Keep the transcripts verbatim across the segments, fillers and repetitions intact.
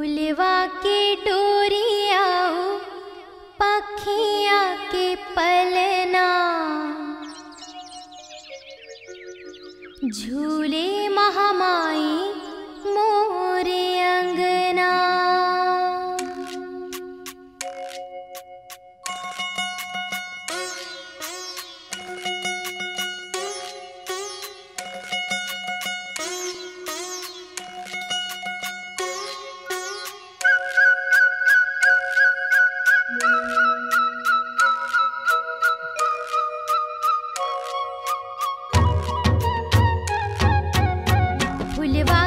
फुलवा के डोरी अउ पखिया के पलना, झूले महामाई मोरे अंगना। फुलवा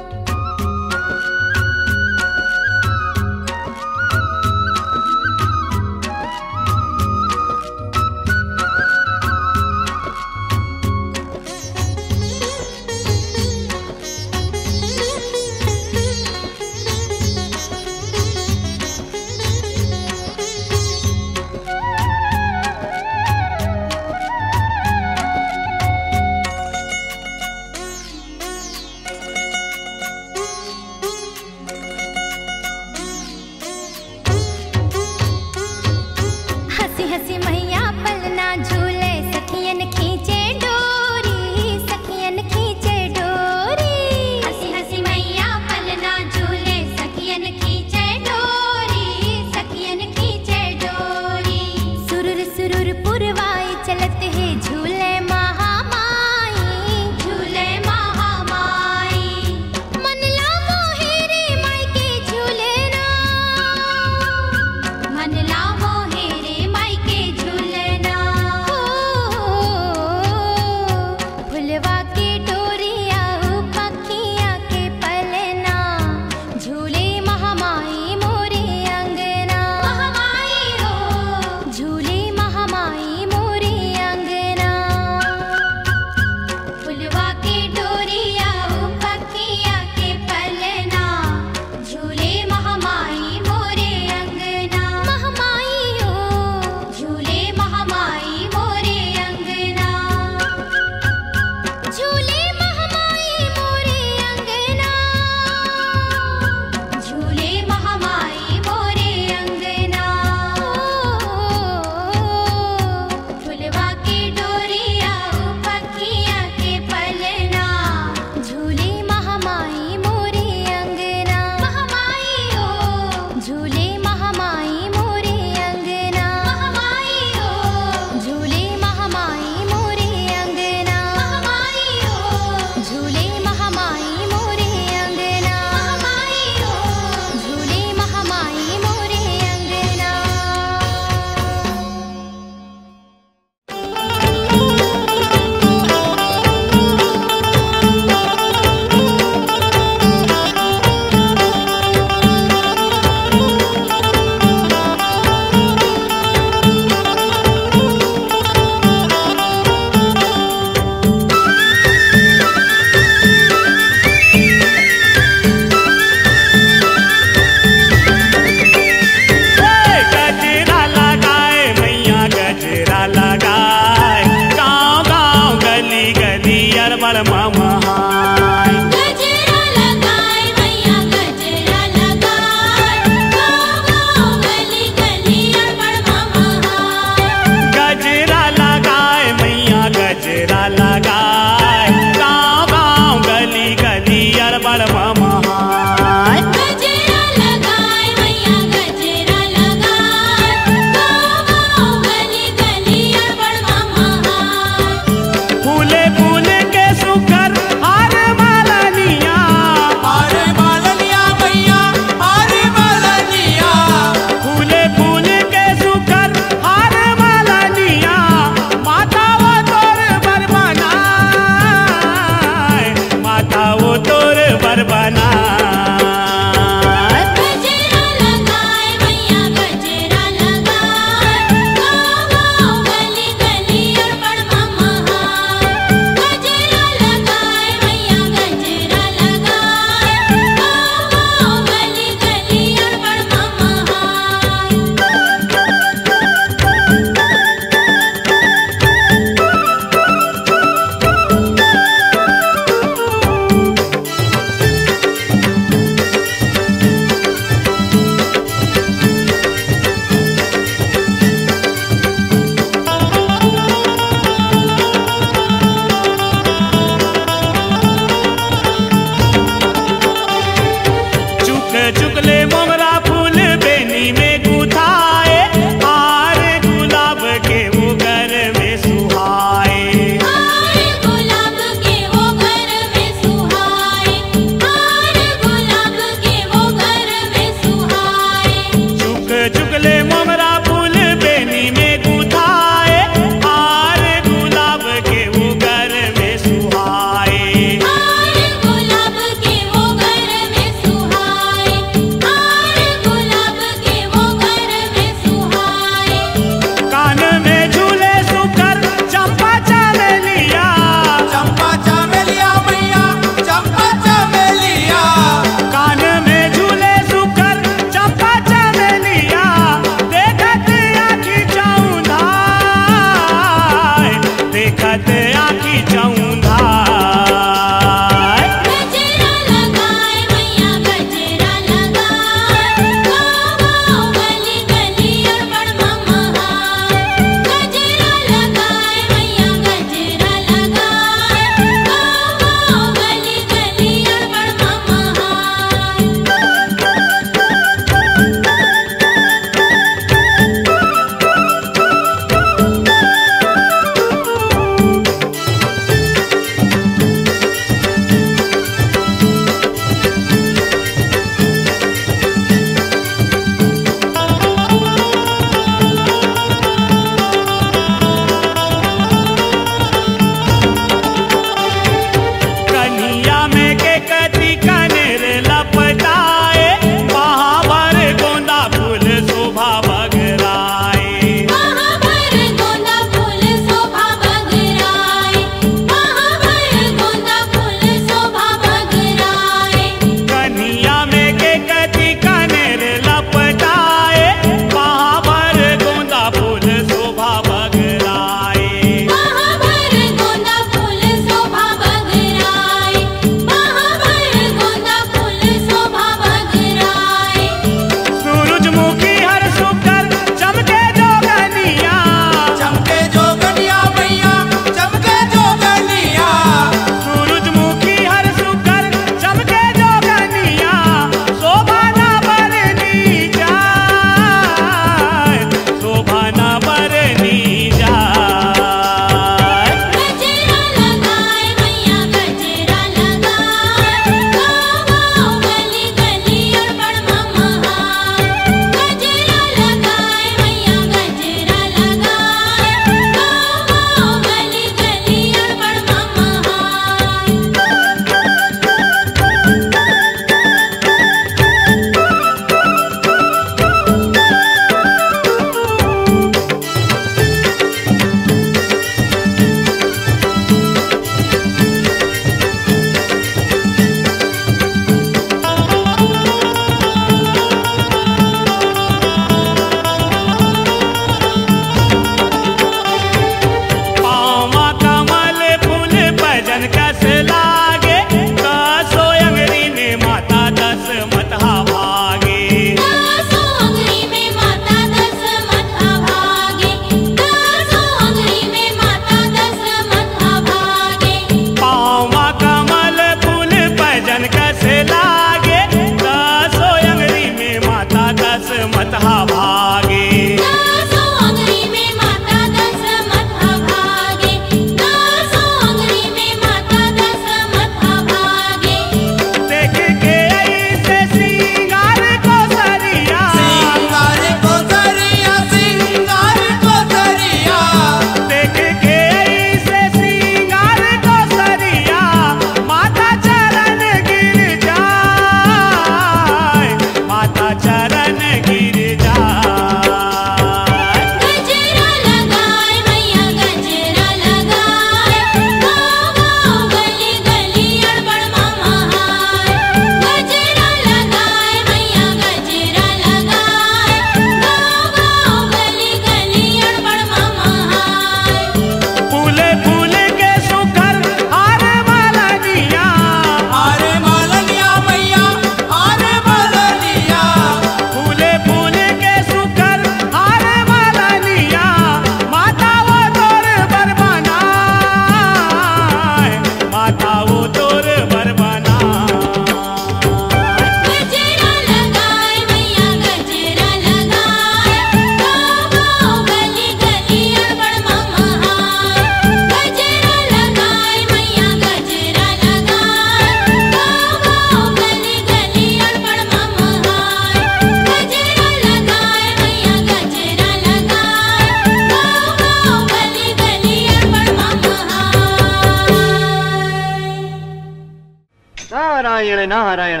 नारायण, नारायण,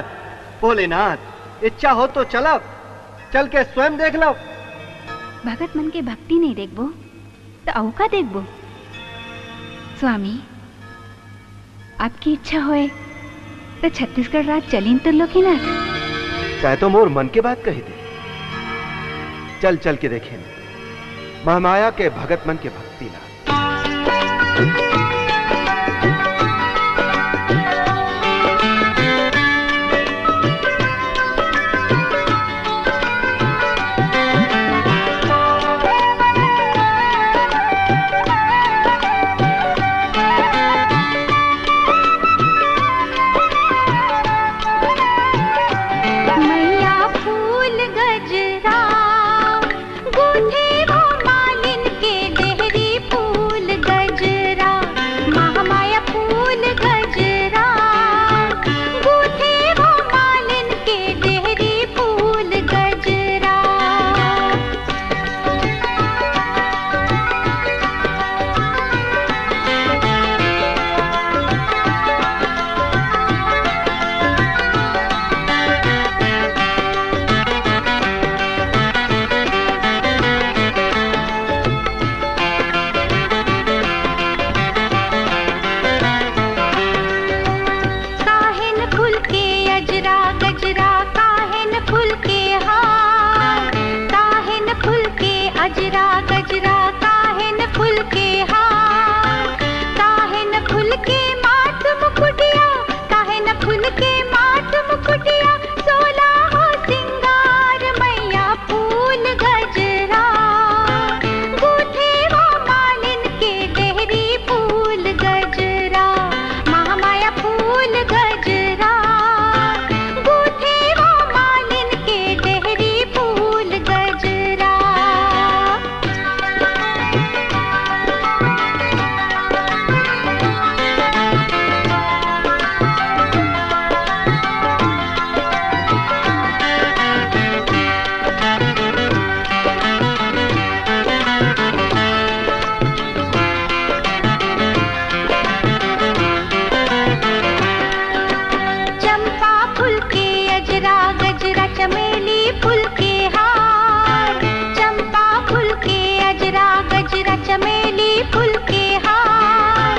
भोलेनाथ, इच्छा हो तो चलब, चल के स्वयं देख लब। भगत मन के भक्ति नहीं देखबो, त अउ का देखबो? स्वामी, आपकी इच्छा होय, त छत्तीसगढ़ राज चलिन तो लोकीनाथ। तैं तो मोर मन के बात कही दे। चल, चल के देखेन महामाया के भगत मन के भक्ति ला। मैया फूल गजरा, गूंथे वो मालिन के डेहरी फूल गजरा, महामाया फूल गजरा, गूंथे वो मालिन के डेहरी फूल गजरा। काहेन फूल के अजरा गजरा, काहेन फूल के हार, काहेन फूल के अजरा गजरा, काहेन फूल के हार, काहेन फूल के माथ मुकुटिया, काहेन फूल के माथ मुकुटिया, सोला हो सिंगार मैया फूल गजरा, गूंथे वो मालिन के डेहरी फूल गजरा, महामाया फूल गजरा, गूंथे वो मालिन के डेहरी फूल गजरा। चंपा फूल के अजरा गजरा, चमेली फूल के हार, चंपा फूल के अजरा गजरा, चमेली फूल के हार,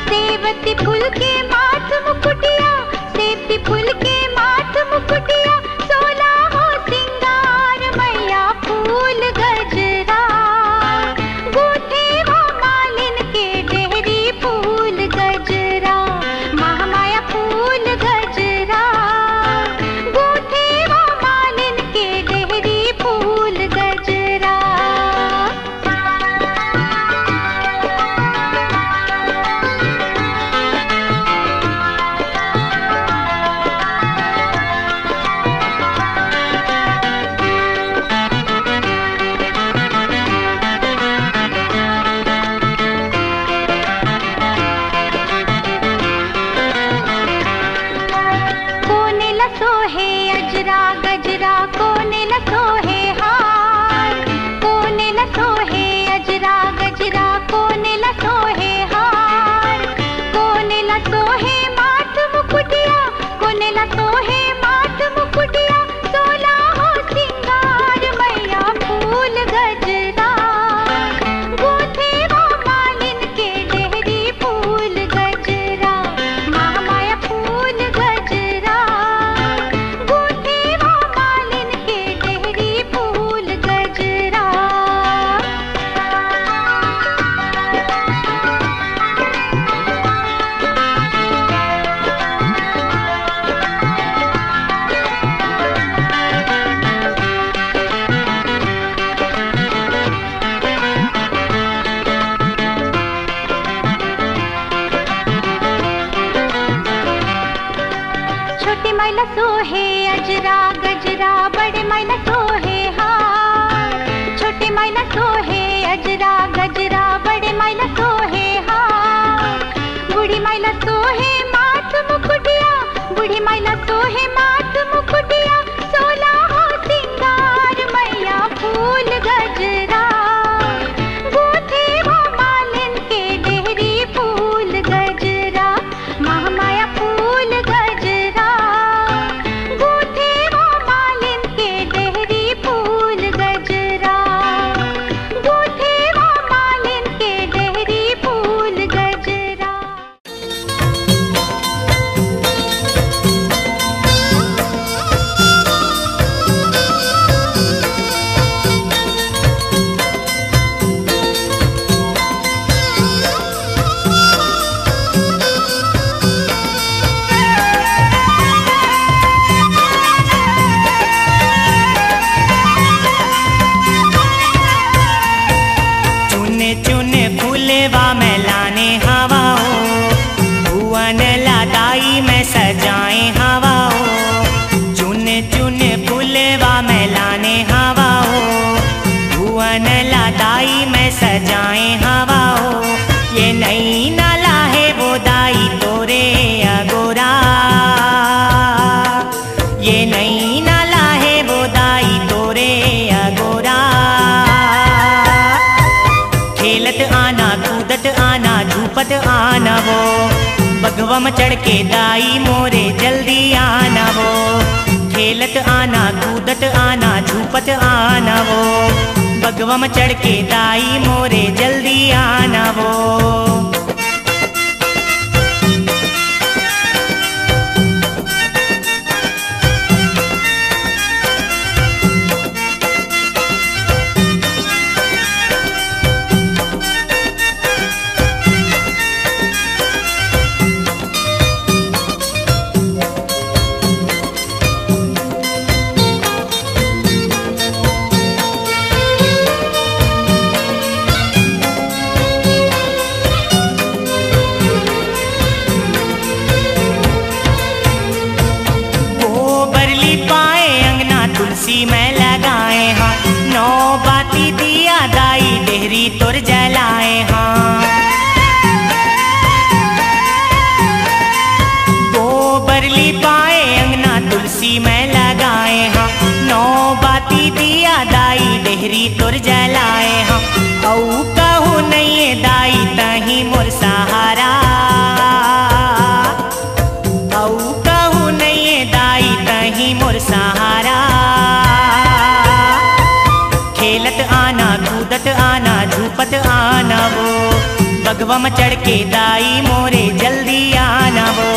सेवती फूल के माथ मुकुटिया, सेवती फूल के माथ मुकुटिया, सोला हो सिंगार मैया फूल गजरा, गूंथे वो मालिन के डेहरी फूल गजरा, महामाया फूल गजरा, गूंथे वो मालिन के डेहरी फूल गजरा। कोने ला सोहे अजरा गजरा, कोने ला सोहे हार, कोने ला सोहे अजरा गजरा, कोने ला सोहे हार, कोने ला सोहे माथ मुकुटिया, कोने ला सोहे माथ मुकुटिया, सोला हो सिंगार मैया फूल गजरा, गूंथे वो मालिन के डेहरी फूल गजरा, महामाया फूल गजरा, गूंथे वो मालिन के डेहरी फूल गजरा। छोटे माइला सोहे अजरा गजरा, बड़े माइला सोहे हार। छोटे माइला सोहे अजरा गजरा, बड़े माइला सोहे हार। बूढ़ी माइला सोहे माथ मुकुटिया, बूढ़ी माइला सोहे माथ मुकुटिया, सोला हो सिंगार मैया फूल गजरा। गूंथे वो मालिन के डेहरी फूल गजरा, महामाया फूल गजरा। नई नाला हे वो दाई तोरे अगोरा, ये नई नाला हे वो दाई तोरे अगोरा। खेलत आना, कूदत आना, झूपत आना वो, बघवा म चढ़ के दाई मोरे जल्दी आना वो। खेलत आना, कूदत आना, झूपत आना वो, बघवा म चढ़ के दाई मोरे जल्दी आना वो। गोबर लिपाए अंगना तुलसी मैं लगाए हाँ, नौ बाती दिया दाई डेहरी तोर जलाए हाँ। गोबर लिपाए अंगना तुलसी मैं लगाए हाँ, नौ बाती दिया दाई डेहरी तोर जलाए हाँ। अऊ कहूँ नइये दाई तहीं मोर सहारा, अऊ कहूँ नइये दाई तहीं मोर सहारा। खेलत आना, कूदत आना, झूपत आना वो, बघवा म चढ़ के दाई मोरे जल्दी आना वो।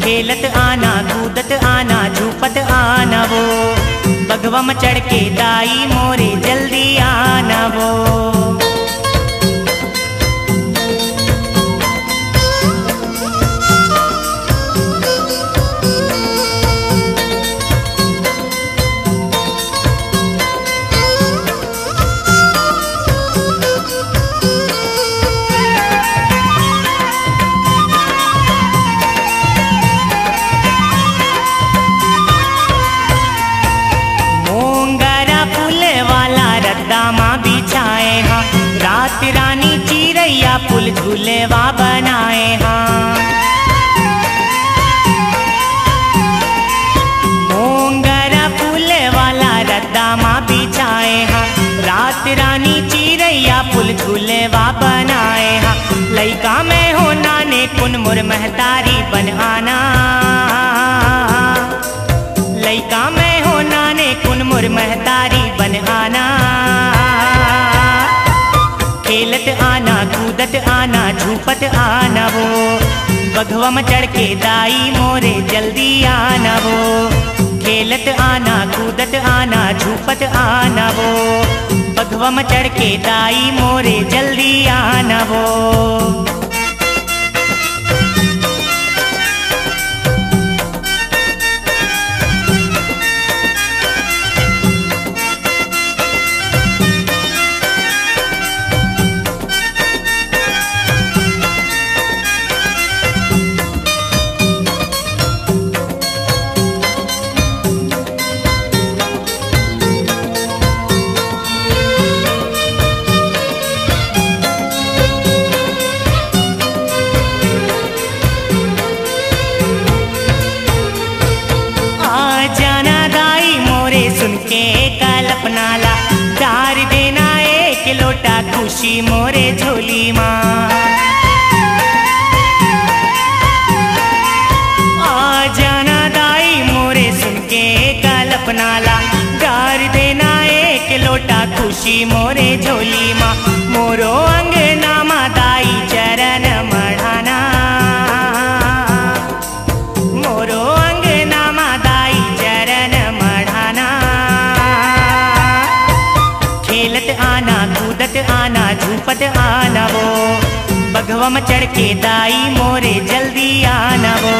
खेलत आना, कूदत आना, झूपत आना वो, बघवा म चढ़ के दाई मोरे जल्दी आना वो। मोंगरा फूल वाला रद्दा मा बिछाए हाँ, रात रानी चिरैया फूल झूलवा बनाए हाँ। मोंगरा फूल वाला रद्दा मा बिछाए हाँ, रात रानी चिरैया फूल झूलवा बनाए हाँ। लइका मैं हो नाने कुन मोर महतारी बन आना, लइका मैं हो नाने कुन मोर महतारी बन आना। खेलत आना, कूदत आना, झूपत आना वो, बघवा म चढ़ के दाई मोरे जल्दी आना वो। खेलत आना, कूदत आना, झूपत आना वो, बघवा म चढ़ के दाई मोरे जल्दी आना वो। आ जाना दाई मोरे सुन के कल्पना ला, डार देना एक लोटा खुशी मोरे झोली मा। आ जाना दाई मोरे सुन के कल्पना ला, डार देना एक लोटा खुशी मोरे झोली मा। मोरो अंगना मा दाई चरण मढ़ाना, मोरो अंगना मा दाई चरण मढ़ाना। खेलत आना, कूदत आना, झूपत आना वो, बघवा म चढ़ के दाई मोरे जल्दी आना वो।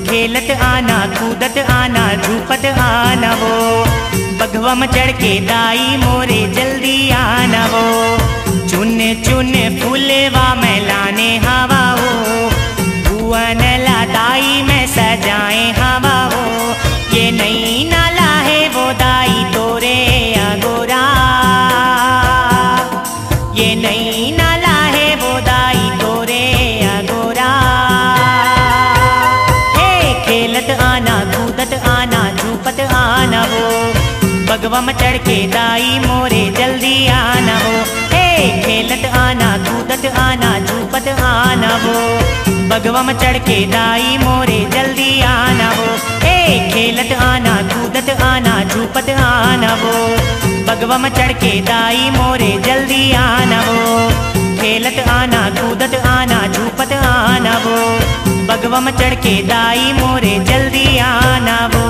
खेलत आना, कूदत आना, झूपत आना वो, बघवा म चढ़ के दाई मोरे जल्दी आना वो। चुन चुन फूलवा मैं लाने हवा वो, भुवन ला दाई मैं सजाए हवा वो। ये नई नाला हे वो दाई तोरे अगोरा, ये नई नाला हे वो दाई तोरे बगवा म चढ़ के दाई मोरे जल्दी आना वो। हे, खेलत आना, कूदत आना, झूपत आना वो। बगवा म चढ़ के दाई मोरे जल्दी आना वो। हे, खेलत आना, कूदत आना, झूपत आना वो। बगवा म चढ़ के दाई मोरे जल्दी आना वो। खेलत आना, कूदत आना, झूपत आना वो। बगवा म चढ़ के दाई मोरे जल्दी आना वो।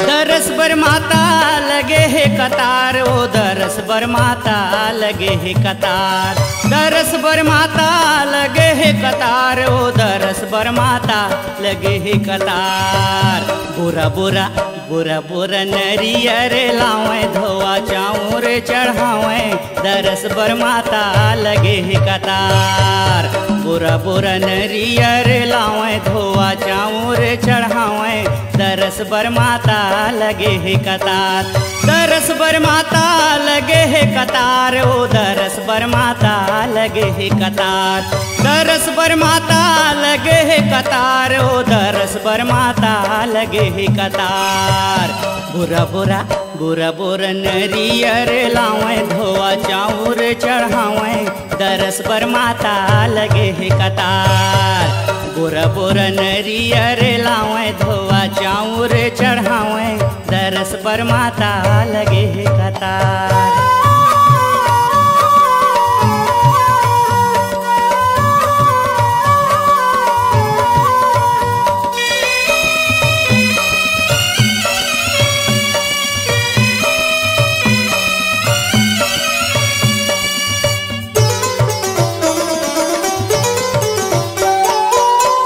दरस बर माता लगे हे कतार, ओ दरस बर माता लगे हे कतार। दरस बर माता लगे हे कतार, ओ दरस बर माता लगे हे कतार। बोरा बोरा, बोरा बोरा नरियर लावैं, धोवा चाउर चढ़ावैं, दरस बर माता लगे हे कतार। बोरा बोरा नरियर लावैं, धोवा चाउर चढ़ावैं, दरस बर माता लगे हे कतार। दरस बर माता लगे हे कतार, ओ दरस बर माता लगे हे कतार। दरस बर माता लगे हे कतार, ओ दरस बर माता लगे हे कतार। बोरा बोरा, बोरा बोरा नरियर लावैं, धोवा चाउर चढ़ावैं, दरस बर माता लगे हे कतार। बोरा बोरा नरियर लावैं, धोवा चाउर चढ़ावैं, दरस बर माता लगे हे कतार।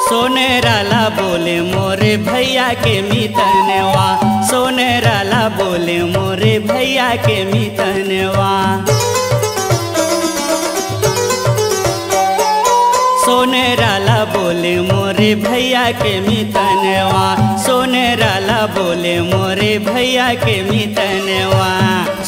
सोनेरा ला बोले मोरे भैया के मितनवा, सोनेरा ला बोले मोरे भैया के मितनवा। सोनेरा ला बोले मोरे भैया के मितनवा, सोनेरा ला बोले मोरे भैया के मितनवा।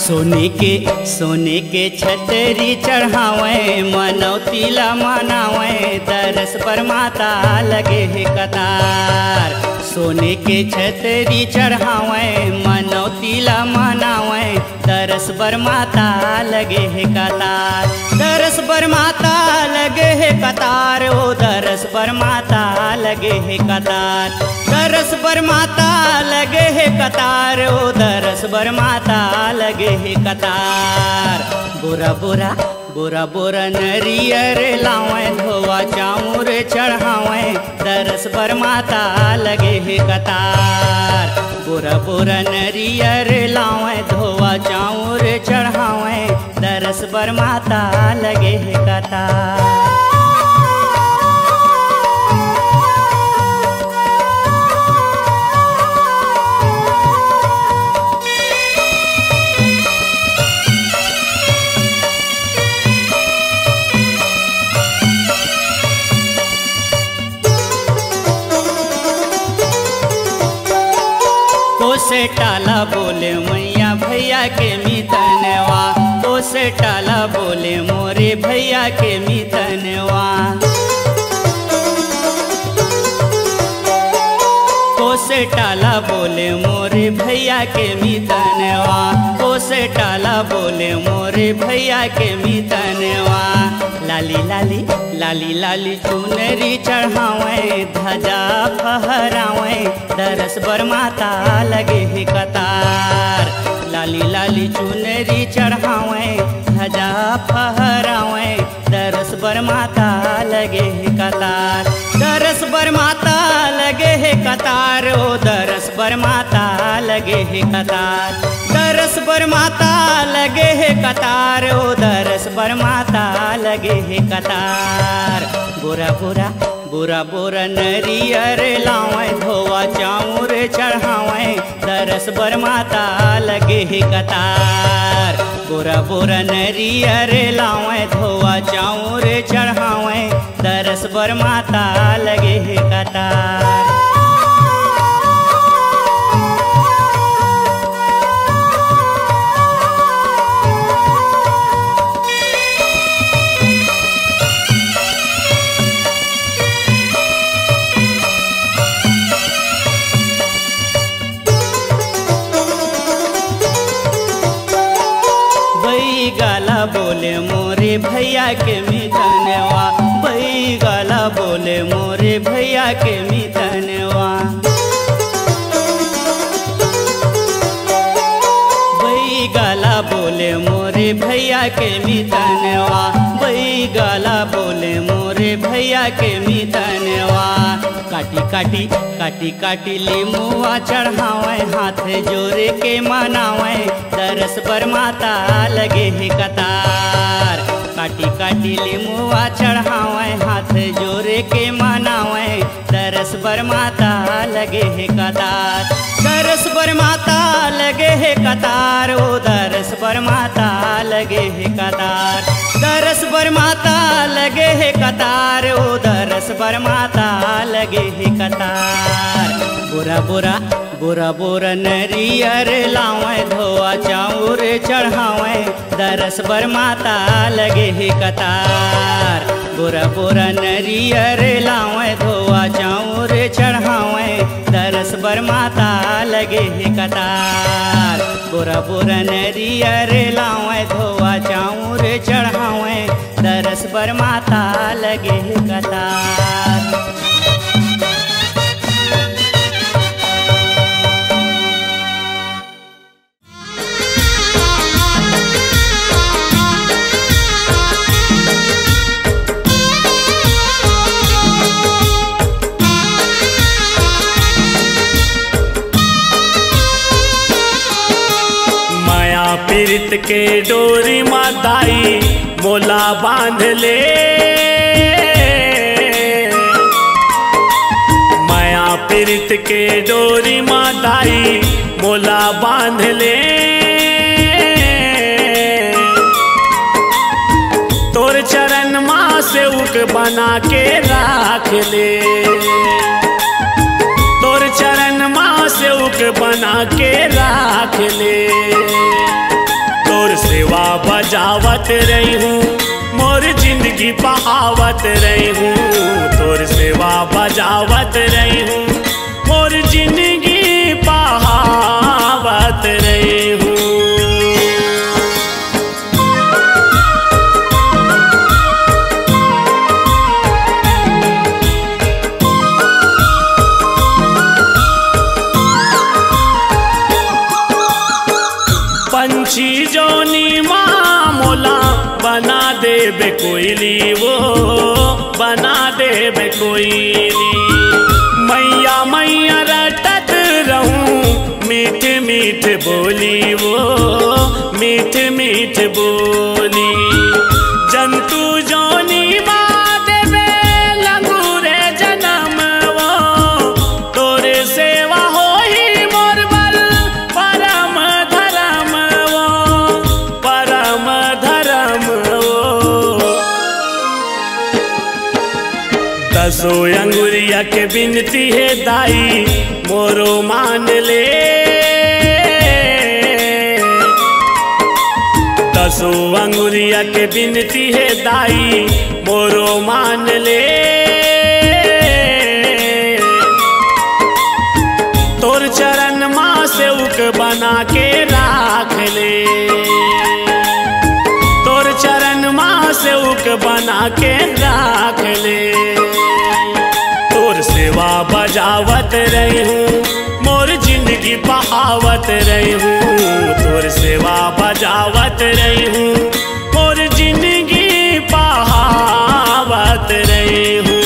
सोने के, सोने के छतरी चढ़ावैं, मनौती ला मनावैं, दरस बर माता लगे हे कतार। सोने के छतरी चढ़ावैं, मनौती ला मनावैं, दरस बर माता लगे हे कतार। दरस बर माता लगे हे कतार, ओ दरस बर माता लगे हे कतार। दरस बर माता लगे हे कतार, ओ दरस बर माता लगे हे कतार। बोरा बोरा, बोरा बोरा नरियर लावैं, धोवा चाउर चढ़ावैं, दरस बर माता लगे हे कतार। बोरा बोरा नरियर लावैं, धोवा चाउर चढ़ावैं, दरस बर माता लगे हे कतार। कोसेटा ला बोले मैया भैया के मितनवा, कोसेटा ला बोले मोरे भैया के मितनवा। कोसेटा ला बोले मोरे भैया के मितनवा, कोसेटा ला बोले मोरे भैया के मितनवा। लाली लाली, लाली लाली चुनरी चढ़ावैं, ध्वजा फहरावैं, दरस बर माता लगे हे कतार। लाली लाली चुनरी चढ़ावैं, ध्वजा फहरावैं, दरस बर माता लगे हे कतार। दरस बर माता लगे हे कतार, ओ दरस बर माता लगे हे कतार। दरस बर माता लगे हे कतार, ओ दरस बर माता लगे हे कतार। बोरा बोरा, बोरा बोरा नरियर लावैं, धोवा चाउर चढ़ावैं, दरस बर माता लगे हे कतार। बोरा बोरा नरियर लावैं, धोवा चाउर चढ़ावैं, दरस बर माता लगे हे कतार। बैगा ला बोले मोरे भैया के मितनवा, बैगा ला बोले मोरे भैया के मितनवा। बैगा ला बोले मोरे भैया के मितनवा, बैगा ला बोले मोरे भैया के मितनवा। काटी काटी, काटी काटी लिमुआ चढ़ावैं, हाथ जोरे के मनावैं, दरस बर माता लगे हे कतार। काटी काटी लिमुआ चढ़ावैं, हाथ जोरे के मनावैं, दरस बर माता लगे हे कतार। दरस बर माता लगे हे कतार, ओ दरस बर माता लगे हे कतार। दरस बर माता लगे हे कतार, ओ दरस बर माता लगे हे कतार। बोरा बोरा, बोरा बोरा नरियर लावैं, धोवा चाउर चढ़ावैं, दरस बर माता लगे हे कतार। बोरा बोरा नरियर लावैं, धोवा चाउर चढ़ावैं, दरस बर माता लगे हे कतार। बोरा बोरा नरियर लावैं, धोवा चाउर चढ़ावैं, दरस बर माता लगे हे कतार। माया पीरित के डोरी मा दाई मोला बांध ले। माया पीरित के डोरी मा दाई मोला बांध ले। तोर चरण मा सेवक बना के राख ले। तोर चरण मा सेवक बना के राख ले। तोर सेवा बजावत रही हूँ, मोर जिंदगी पहावत रही हूँ। तोर सेवा बजावत रही हूँ, मोर जिंदगी पहावत रही हूँ। पंछी जोनी मा मोला बना देबे कोयली वो, बना देबे कोयली। मैया मैया रटत रहूं, मीठ मीठ बोली वो, मीठ मीठ बोली। जंतु जोनी मा देबे लंगूरे जनम वो, तोरे सेवा होही मोर बर परम धरम वो, परम धरम वो। दसो अंगुरिया के बिनती हे दाई, मोरो मान ले। दसो अंगुरिया के बिनती हे दाई, मोरो मान ले। तोर चरण मा सेवक बना के राख ले। तोर चरण मा सेवक बना के राख ले। तोर सेवा बजावत रही हूँ, मोर जिंदगी बहावत रही हूँ। तोर सेवा बजावत रही हूँ, मोर जिंदगी बहावत रही हूँ।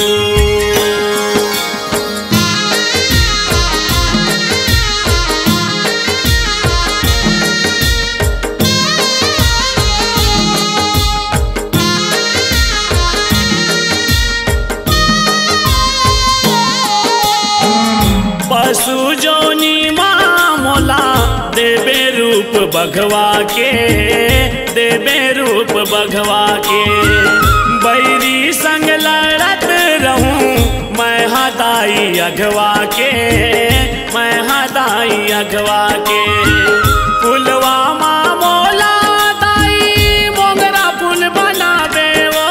बघवा के, देबे रूप बघवा के। बैरी संग लड़त रहूं मैं हा दाई अघवा के, मैं हा दाई अघवा के। फुलवा मा मोला दाई मोंगरा फूल बनाबे वो,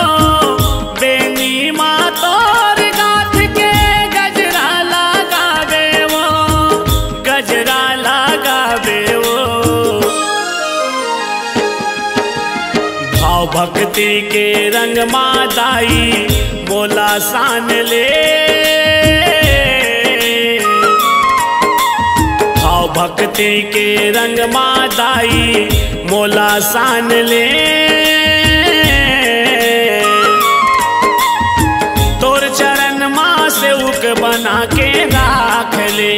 बेनी मा तोर गांठ के गजरा लगाबे वो, गजरा लगाबे वो। भाव भक्ति के रंग मा दाई मोला सान ले, भाव भक्ति के रंग मा दाई मोला सान ले। तोर चरण मा सेवक बना के राख ले,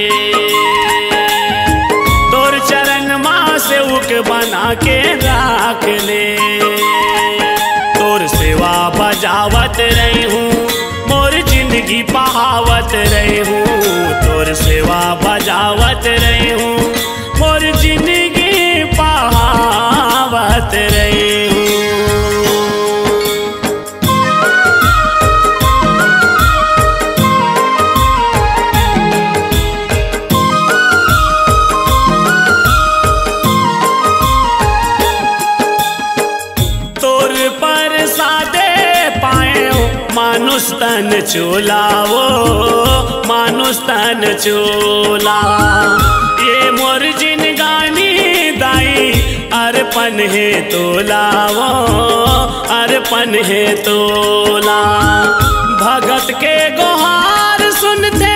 तोर चरण मा सेवक बना के राख ले। तोर सेवा बजावत रही हूँ, मोर जिंदगी पहावत रही हूँ, तोर सेवा बजावत रही हूँ, मोर जिंदगी पहावत रही हूँ। तोर परसादे पाएव मानुष तन चोला वो, मानुष तन चोला। ये मोर जिनगानी दाई, अर्पण हे तोला वो, अर्पण हे तोला। भगत के गोहार सुनथे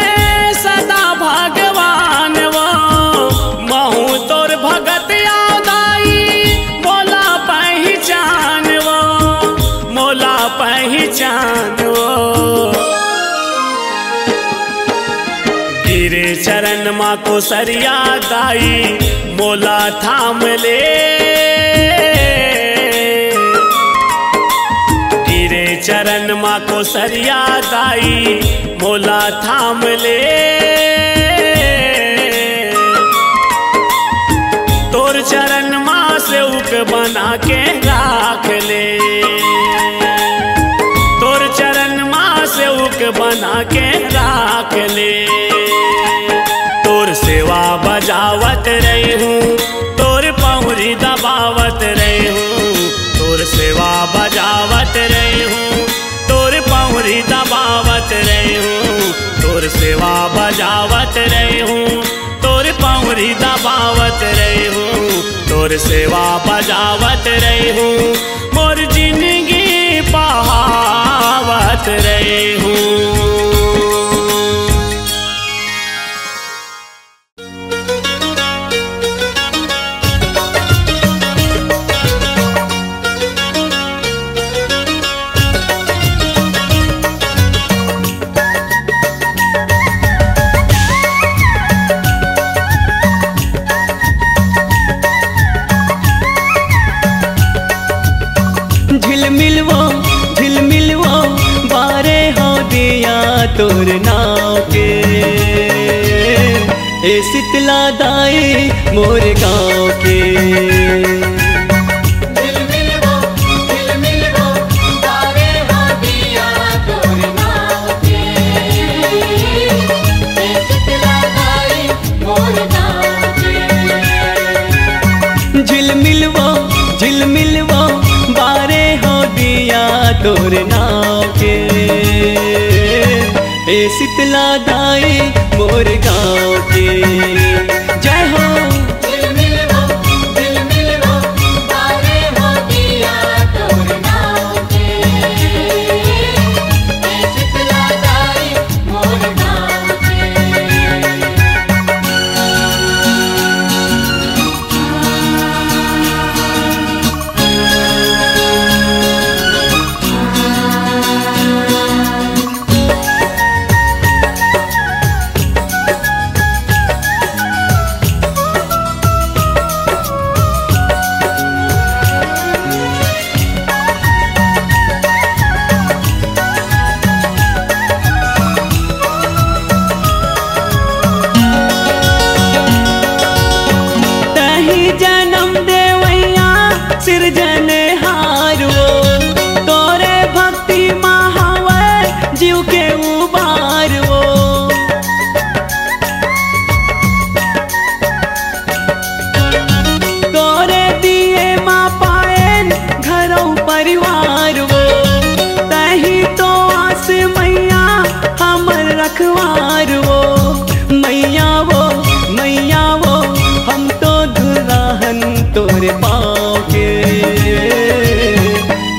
सदा भगवान वो, महू तोर भगत आव दाई, मोला पहिचान वो, मोला पहिचान वो। गिरे चरण मा कोसरिया दाई मोला थाम ले, गिरे चरण मा कोसरिया दाई मोला थाम ले। तोर चरण मा सेवक बना के राख ले, तोर चरण मा सेवक बना के राख ले। तोर सेवा बजावत रही हूँ, तोर पौरी दबावत रही हूँ, तोर सेवा बजावत रही हूँ, तोर पौरी दबावत रही हूँ, तोर सेवा बजावत रही हूँ, तोर पौरी दबावत रही हूँ, तोर सेवा बजावत रही हूँ, मोर जिंदगी पहावत रही हूँ। झिलमिलवो, झिलमिलवो, बारे हो दिया तोर नाव के। ए शीतला दाई मोर गाँव के। झिलमिलवो, झिलमिलवो, बारे हो दिया तोर नाव के। ए शीतला दाई मोर गाँव के। जय हो।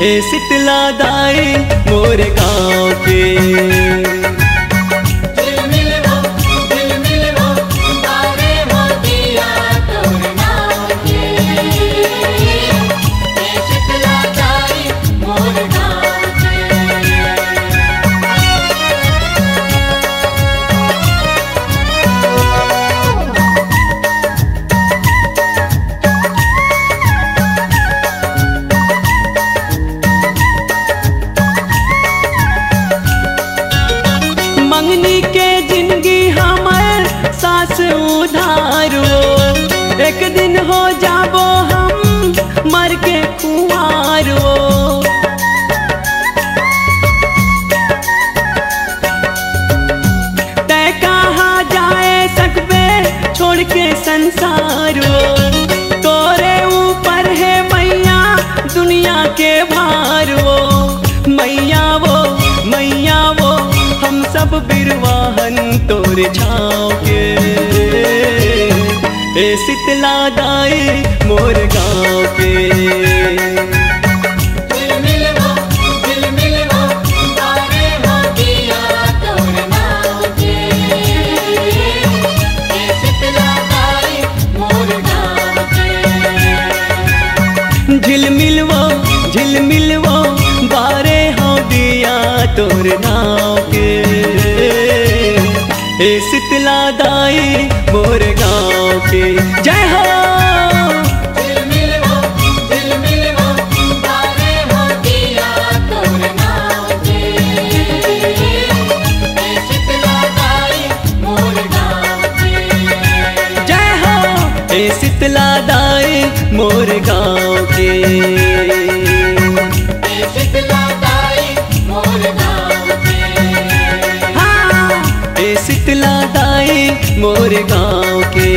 हे शीतला दाई मोर गाँव के। मंगनी के जिंदगी हमर सास उधार वो, एक दिन हो जाबो हम मर के कुंवार वो। तै कहाँ जाए सकबे छोड़ के संसार वो, तोरे ऊपर है मैया दुनिया के भार वो। मैया वो, मैया वो, हम सब बिरवाहन तोरे छाँव के। ए शीतला दाई मोर गाँव के। झिलमिल वो, झिलमिल वो, बारे हौं दिया तोर नाव के। ए शीतला दाई मोर गाँव के। जय हो। जय हो। ए शीतला दाई मोर गाँव के। हाँ, ए शीतला दाई मोर गाँव के।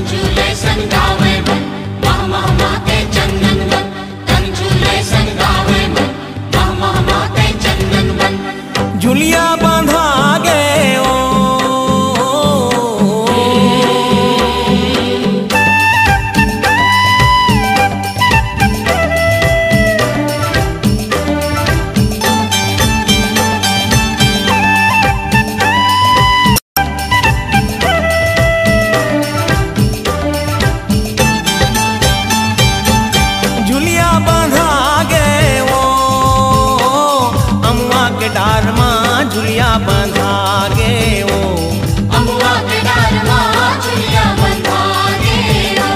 झूले संगावे मन, मह मह माते चंदन वन। तन झूले संगावे मन, मह मह माते चंदन वन। झुलिया बांधा गे ओ। झुलिया बंधा गे ओ, अमुआ के डार मा झुलिया बंधा गे ओ। अमुआ के डार मा झुलिया बंधा गे ओ।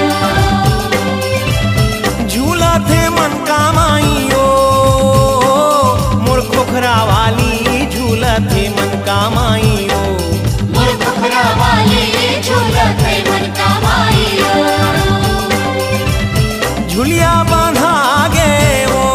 झूलत हे मन का माई ओ, मोर खोखरा वाली झूलत हे मन का माई ओ। मोर खोखरा वाली झूलत हे मन का माई ओ। झुलिया बांधा गे ओ।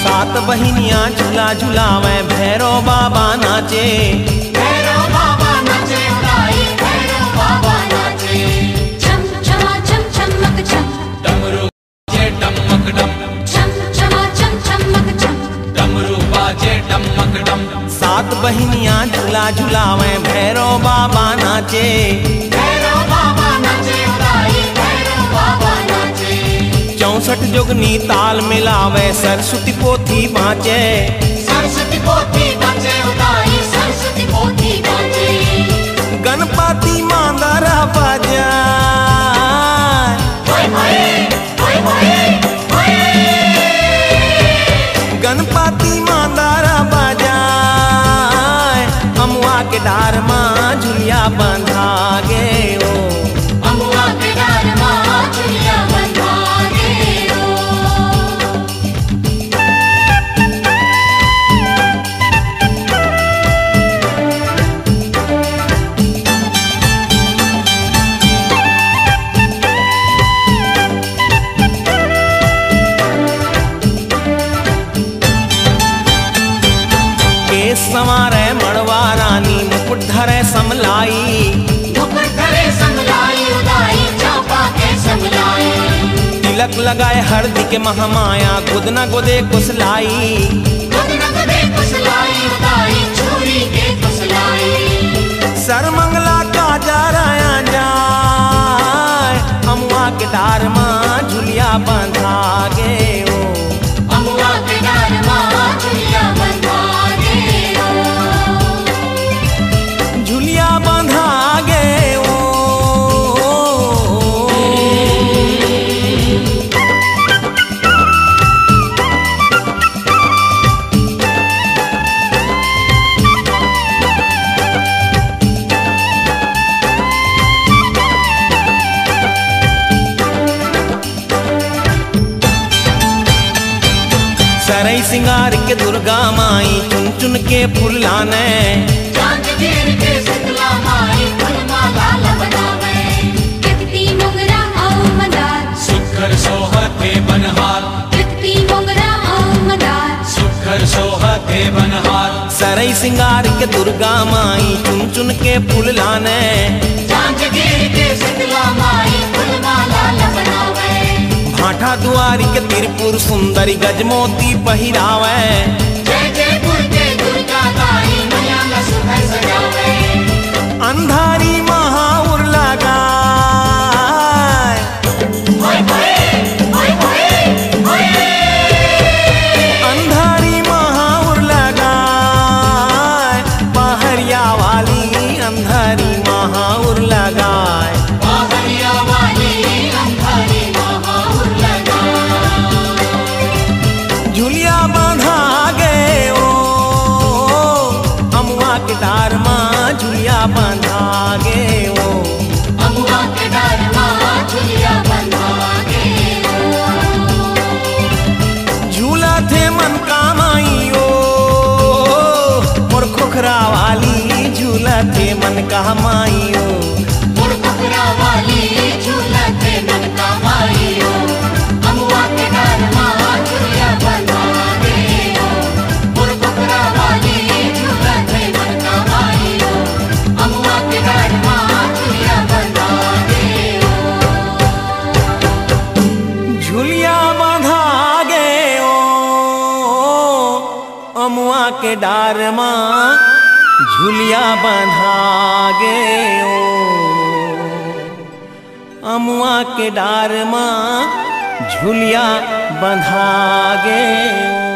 सात बहिनिया झूला झुलावे, भैरव बाबा नाचे। भैरव बाबा नाचे, उड़ाई भैरव बाबा नाचे। छम छमा छम छमक छम। डमरू बाजे डमक डम। छम छमा छम छमक छम। डमरू बाजे डमक डम। सात बहिनिया झूला झुलावे, भैरव बाबा नाचे। भैरव बाबा नाचे, उड़ाई भैरव बाबा नाचे। चौसठ जोगनी ताल मिलावे, सरस्वती पोथी बाँचे। सरस्वती पोथी बाँचे, उड़ाई सरस्वती पोथी बाँचे। गणपति मांदर बजाए। होय, होय, होय, होय, होय। गणपति मांदर बजाए, अमुआ के डार मा झुलिया बंधा गे ओ। अमुआ के डार मा झुलिया बंधा गे ओ। केस संवारे मड़वा रानी, मुकुट धरे समलाई। मुकुट धरे समलाई, उदाई चांपा के समलाई। तिलक लगाए हरदी के महमाया, गोदना गोदे कुसलाई। गोदना गोदे कुसलाई, उदाई चूड़ी के कुसलाई। सरमंगला काजर आया जाए, अमुआ के डार मा झुलिया बंधा गे ओ। अमुआ के डार मा झुलिया बंधा गे ओ। झुलिया बंधा गे ओ। सरई सिंगार के दुर्गा माई, चुन चुन के फूल लाने। चांद गिर के शीतला माई, फूल माला ला बनावे। कितनी मोंगरा अउ मंदार। सुघर सोहत हे बनहार। कितनी मोंगरा अउ मंदार। सुघर सोहत हे बनहार। सरई सिंगार के दुर्गा माई, चुन चुन के फूल लाने। चांद गिर के शीतला माई, फूल माला ला बनावे। भाठा दुआरी के त्रिपुर सुंदरी, गजमोती पहिरावे। जय जयपुर के दुर्गा दाई, मैया ला सुघर सजावे। अंधारी महाउर लगाए। होय, होय, होय, होय, होय। अंधारी महाउर लगाए, पहरिया वाली अंधारी महाउर लगाए। पहरिया वाली अंधारी महाउर लगाए। झुलिया बांधा गे ओ, अमुआ के डार मा झुलिया बांधा गे ओ। अमुआ के डार मा झुलिया बंधा गे ओ। झूलत हे मन का माई ओ। अमुआ के डार मा झुलिया बंधा गे ओ, अमुआ के डार मा झुलिया बंधा गे ओ।